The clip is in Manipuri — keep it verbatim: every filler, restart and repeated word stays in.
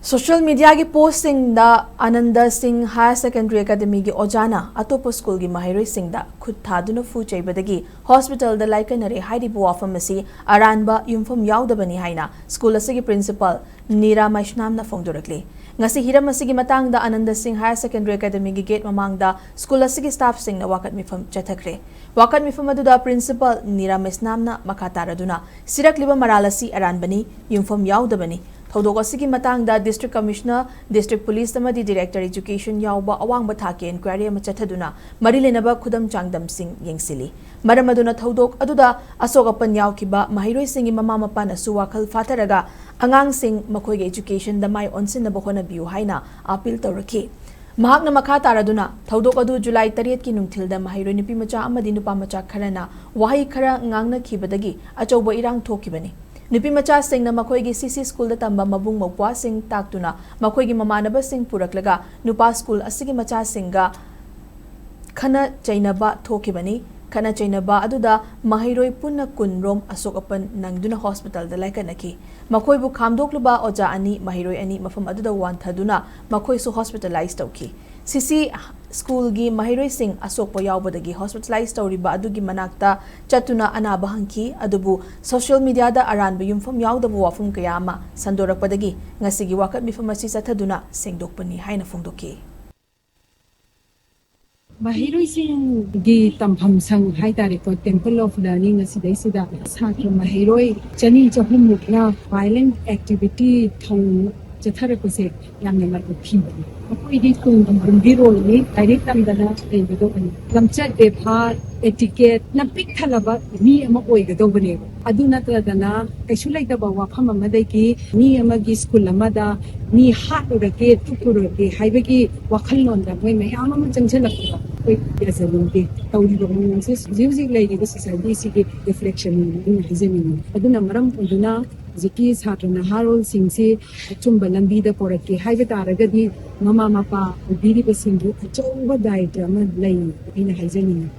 ꯁꯣꯁꯤꯌꯦꯜ ꯃꯤꯗꯤꯌꯥꯒꯤ ꯄꯣꯁꯁꯤꯡꯗ ꯑꯥꯅꯟꯗ ꯁꯤꯡ ꯍꯥꯌꯔ ꯁꯦꯀꯦꯟꯗꯔꯤ ꯑꯦꯀꯥꯗꯃꯤꯒꯤ ꯑꯣꯖꯥꯅ ꯑꯇꯣꯞꯄ ꯁ꯭ꯀꯨꯜꯒꯤ ꯃꯍꯩꯔꯣꯏꯁꯤꯡꯗ ꯈꯨꯠ ꯊꯥꯗꯨꯅ ꯐꯨ ꯆꯩꯕꯗꯒꯤ ꯍꯣꯁꯄꯤꯇꯥꯜꯗ ꯂꯥꯏꯀꯠꯅꯔꯦ ꯍꯥꯏꯔꯤꯕ ꯋꯥꯐꯝ ꯑꯁꯤ ꯑꯔꯥꯟꯕ ꯌꯨꯝꯐꯝ ꯌꯥꯎꯗꯕꯅꯤ ꯍꯥꯏꯅ ꯁ꯭ꯀꯨꯜ ꯑꯁꯤꯒꯤ ꯄ꯭ꯔꯤꯟꯁꯤꯄꯥꯜ ꯅꯤꯔꯥ ꯃꯩꯁꯅꯥꯝꯅ ꯐꯣꯡꯗꯣꯔꯛꯂꯤ꯫ ꯉꯁꯤ ꯍꯤꯔꯝ ꯑꯁꯤꯒꯤ ꯃꯇꯥꯡꯗ ꯑꯥꯅꯟꯗ ꯁꯤꯡ ꯍꯥꯌꯔ ꯁꯦꯀꯦꯟꯗꯔꯤ ꯑꯦꯀꯥꯗꯃꯤꯒꯤ ꯒꯦꯠ ꯃꯃꯥꯡꯗ ꯁ꯭ꯀꯨꯜ ꯑꯁꯤꯒꯤ ꯁ꯭ꯇꯥꯐꯁꯤꯡꯅ ꯋꯥꯀꯠ ꯃꯤꯐꯝ ꯆꯠꯊꯈ꯭ꯔꯦ꯫ ꯋꯥꯀꯠ ꯃꯤꯐꯝ ꯑꯗꯨꯗ ꯄ꯭ꯔꯤꯟꯁꯤꯄꯥꯜ ꯅꯤꯔꯥ ꯃꯩꯁꯅꯥꯝꯅ ꯃꯈꯥ ꯇꯥꯔꯗꯨꯅ ꯁꯤꯔꯛꯂꯤꯕ ꯃꯔꯥꯜ ꯑꯁꯤ ꯑꯔꯥꯟꯕꯅꯤ, ꯌꯨꯝꯐꯝ ꯌꯥꯎꯗꯕꯅꯤ꯫ ꯊꯧꯗꯣꯛ ꯑꯁꯤꯒꯤ ꯃꯇꯥꯡꯗ ꯗꯤꯁꯇ꯭ꯔꯤꯛ ꯀꯃꯤꯁꯅꯔ, ꯗꯤꯁꯇ꯭ꯔꯤꯛ ꯄꯨꯂꯤꯁ ꯑꯃꯗꯤ ꯗꯤꯔꯦꯛꯇꯔ ꯑꯦꯖꯨꯀꯦꯁꯟ ꯌꯥꯎꯕ ꯑꯋꯥꯡꯕ ꯊꯥꯛꯀꯤ ꯏꯟꯀ꯭ꯋꯥꯏꯔꯤ ꯑꯃ ꯆꯠꯊꯗꯨꯅ ꯃꯔꯤ ꯂꯩꯅꯕ ꯈꯨꯗꯝ ꯆꯥꯡꯗꯝꯁꯤꯡ ꯌꯦꯡꯁꯤꯜꯂꯤ꯫ ꯃꯔꯝ ꯑꯗꯨꯅ ꯊꯧꯗꯣꯛ ꯑꯗꯨꯗ ꯑꯁꯣꯛ ꯑꯄꯟ ꯌꯥꯎꯈꯤꯕ ꯃꯍꯩꯔꯣꯏꯁꯤꯡꯒꯤ ꯃꯃꯥ ꯃꯄꯥꯅꯁꯨ ꯋꯥꯈꯜ ꯐꯥꯊꯔꯒ ꯑꯉꯥꯡꯁꯤꯡ ꯃꯈꯣꯏꯒꯤ ꯑꯦꯖꯨꯀꯦꯁꯟꯗ ꯃꯥꯏ ꯑꯣꯟꯁꯤꯟꯅꯕ ꯍꯣꯠꯅꯕꯤꯌꯨ ꯍꯥꯏꯅ ꯑꯥꯄꯤꯜ ꯇꯧꯔꯛꯈꯤ꯫ ꯃꯍꯥꯛꯅ ꯃꯈꯥ ꯇꯥꯔꯗꯨꯅ ꯊꯧꯗꯣꯛ ꯑꯗꯨ ꯖꯨꯂꯥꯏ ꯇꯔꯦꯠꯀꯤ ꯅꯨꯡꯊꯤꯜꯗ ꯃꯍꯩꯔꯣꯏ ꯅꯨꯄꯤ ꯃꯆꯥ ꯑꯃꯗꯤ ꯅꯨꯄꯥ ꯃꯆꯥ ꯈꯔꯅ ꯋꯥꯍꯩ ꯈꯔ ꯉꯥꯡꯅꯈꯤꯕꯗꯒꯤ ꯑꯆꯧꯕ ꯏꯔꯥꯡ ꯊꯣꯛꯈꯤꯕꯅꯤ꯫ ꯅꯨꯄꯤ ꯃꯆꯥꯁꯤꯡꯅ ꯃꯈꯣꯏꯒꯤ ꯁꯤ ꯁꯤ ꯁ꯭ꯀꯨꯜꯗ ꯇꯝꯕ ꯃꯕꯨꯡ ꯃꯧꯄ꯭ꯋꯥꯁꯤꯡ ꯇꯥꯛꯇꯨꯅ ꯃꯈꯣꯏꯒꯤ ꯃꯃꯥꯟꯅꯕꯁꯤꯡ ꯄꯨꯔꯛꯂꯒ ꯅꯨꯄꯥ ꯁ꯭ꯀꯨꯜ ꯑꯁꯤꯒꯤ ꯃꯆꯥꯁꯤꯡꯒ ꯈꯠꯅ ꯆꯩꯅꯕ ꯊꯣꯛꯈꯤꯕꯅꯤ꯫ ꯈꯠꯅ ꯆꯩꯅꯕ ꯑꯗꯨꯗ ꯃꯍꯩꯔꯣꯏ ꯄꯨꯟꯅ ꯀꯨꯟ ꯔꯣꯝ ꯑꯁꯣꯛ ꯑꯄꯟ ꯅꯪꯗꯨꯅ ꯍꯣꯁꯄꯤꯇꯥꯜꯗ ꯂꯥꯏꯀꯠꯅꯈꯤ꯫ ꯃꯈꯣꯏꯕꯨ ꯈꯥꯝꯗꯣꯛꯂꯨꯕ ꯑꯣꯖꯥ ꯑꯅꯤ, ꯃꯍꯩꯔꯣꯏ ꯑꯅꯤ ꯃꯐꯝ ꯑꯗꯨꯗ ꯋꯥꯟꯊꯗꯨꯅ ꯃꯈꯣꯏꯁꯨ ꯍꯣꯁꯄꯤꯇꯥꯂꯥꯏꯖ ꯇꯧꯈꯤ꯫ ꯁꯤ ꯁꯤ ꯁ꯭ꯀꯨꯜꯒꯤ ꯃꯍꯩꯔꯣꯏꯁꯤꯡ ꯑꯁꯣꯛꯄ ꯌꯥꯎꯕꯗꯒꯤ ꯍꯣꯁꯄꯤꯇꯥꯂꯥꯏꯖ ꯇꯧꯔꯤꯕ ꯑꯗꯨꯒꯤ ꯃꯅꯥꯛꯇ ꯆꯠꯇꯨꯅ ꯑꯅꯥꯕ ꯍꯪꯈꯤ꯫ ꯑꯗꯨꯕꯨ ꯁꯣꯁꯤꯌꯦꯜ ꯃꯤꯗꯤꯌꯥꯗ ꯑꯔꯥꯟꯕ ꯌꯨꯝꯐꯝ ꯌꯥꯎꯗꯕ ꯋꯥꯐꯝ ꯀꯌꯥ ꯑꯃ ꯁꯟꯗꯣꯔꯛꯄꯗꯒꯤ ꯉꯁꯤꯒꯤ ꯋꯥꯀꯠ ꯃꯤꯐꯝ ꯑꯁꯤ ꯆꯠꯊꯗꯨꯅ ꯁꯦꯡꯗꯣꯛꯄꯅꯤ ꯍꯥꯏꯅ ꯐꯣꯡꯗꯣꯛꯈꯤ꯫ ꯃꯍꯩꯔꯣꯏꯁꯤꯡꯒꯤ ꯇꯝꯐꯝ ꯁꯪ ꯍꯥꯏꯇꯥꯔꯦꯀꯣ, ꯇꯦꯝꯄꯜ ꯑꯣꯐ ꯂꯔꯅꯤꯡ ꯑꯁꯤꯗꯩꯁꯤꯗ ꯁꯥꯇ꯭ꯔ ꯃꯍꯩꯔꯣꯏ ꯆꯅꯤ ꯆꯍꯨꯝꯃꯨꯛꯅ ꯚꯥꯏꯂꯦꯟ ꯑꯦꯛꯇꯤꯚꯤꯇꯤ ꯊꯧ ꯆꯠꯊꯔꯛꯄꯁꯦ ꯌꯥꯝꯅ ꯂꯥꯏꯕꯛ ꯊꯤꯕꯅꯤ꯫ ꯑꯩꯈꯣꯏꯗꯤ ꯇꯨꯡꯒꯤ ꯌꯨꯝꯕꯤꯔꯣꯜꯅꯤ, ꯂꯥꯏꯔꯤꯛ ꯇꯝꯗꯅ ꯂꯩꯒꯗꯧꯕꯅꯤ꯫ ꯂꯝꯆꯠ ꯕꯦꯚꯥꯔ, ꯑꯦꯇꯤꯀꯦꯠꯅ ꯄꯤꯛ ꯊꯜꯂꯕ ꯃꯤ ꯑꯃ ꯑꯣꯏꯒꯗꯧꯕꯅꯦꯕ꯫ ꯑꯗꯨ ꯅꯠꯇ꯭ꯔꯗꯅ ꯀꯩꯁꯨ ꯂꯩꯇꯕ ꯋꯥꯐꯝ ꯑꯃꯗꯒꯤ ꯃꯤ ꯑꯃꯒꯤ ꯁ꯭ꯀꯨꯜ ꯑꯃꯗ ꯃꯤ ꯍꯥꯠꯂꯨꯔꯒꯦ, ꯇꯨꯞꯄꯨꯔꯒꯦ ꯍꯥꯏꯕꯒꯤ ꯋꯥꯈꯜꯂꯣꯟꯗ ꯃꯣꯏ ꯃꯌꯥꯝ ꯑꯃ ꯆꯪꯁꯤꯜꯂꯛꯄꯗ ꯑꯩꯈꯣꯏ ꯌꯥꯖꯅꯤꯡꯗꯦ꯫ ꯇꯧꯔꯤꯕ ꯃꯑꯣꯡꯁꯦ ꯍꯧꯖꯤꯛ ꯍꯧꯖꯤꯛ ꯂꯩꯔꯤꯕ ꯁꯣꯁꯥꯏꯇꯤꯁꯤꯒꯤ ꯔꯤꯐ꯭ꯂꯦꯛꯁꯟꯅꯤ ꯑꯩꯅ ꯍꯥꯏꯖꯅꯤꯡꯉꯤ꯫ ꯑꯗꯨꯅ ꯃꯔꯝ ꯑꯣꯏꯗꯨꯅ ꯍꯧꯖꯤꯛꯀꯤ ꯁꯥꯇ꯭ꯔ ꯅꯍꯥꯔꯣꯜꯁꯤꯡꯁꯤ ꯑꯆꯨꯝꯕ ꯂꯝꯕꯤꯗ ꯄꯣꯔꯛꯀꯦ ꯍꯥꯏꯕ ꯇꯥꯔꯒꯗꯤ ꯃꯃꯥ ꯃꯄꯥ ꯑꯣꯏꯕꯤꯔꯤꯕꯁꯤꯡꯒꯤ ꯑꯆꯧꯕ ꯗꯥꯏꯇ꯭ꯋ ꯑꯃ ꯂꯩ ꯑꯩꯅ ꯍꯥꯏꯖꯅꯤꯡꯉꯤ꯫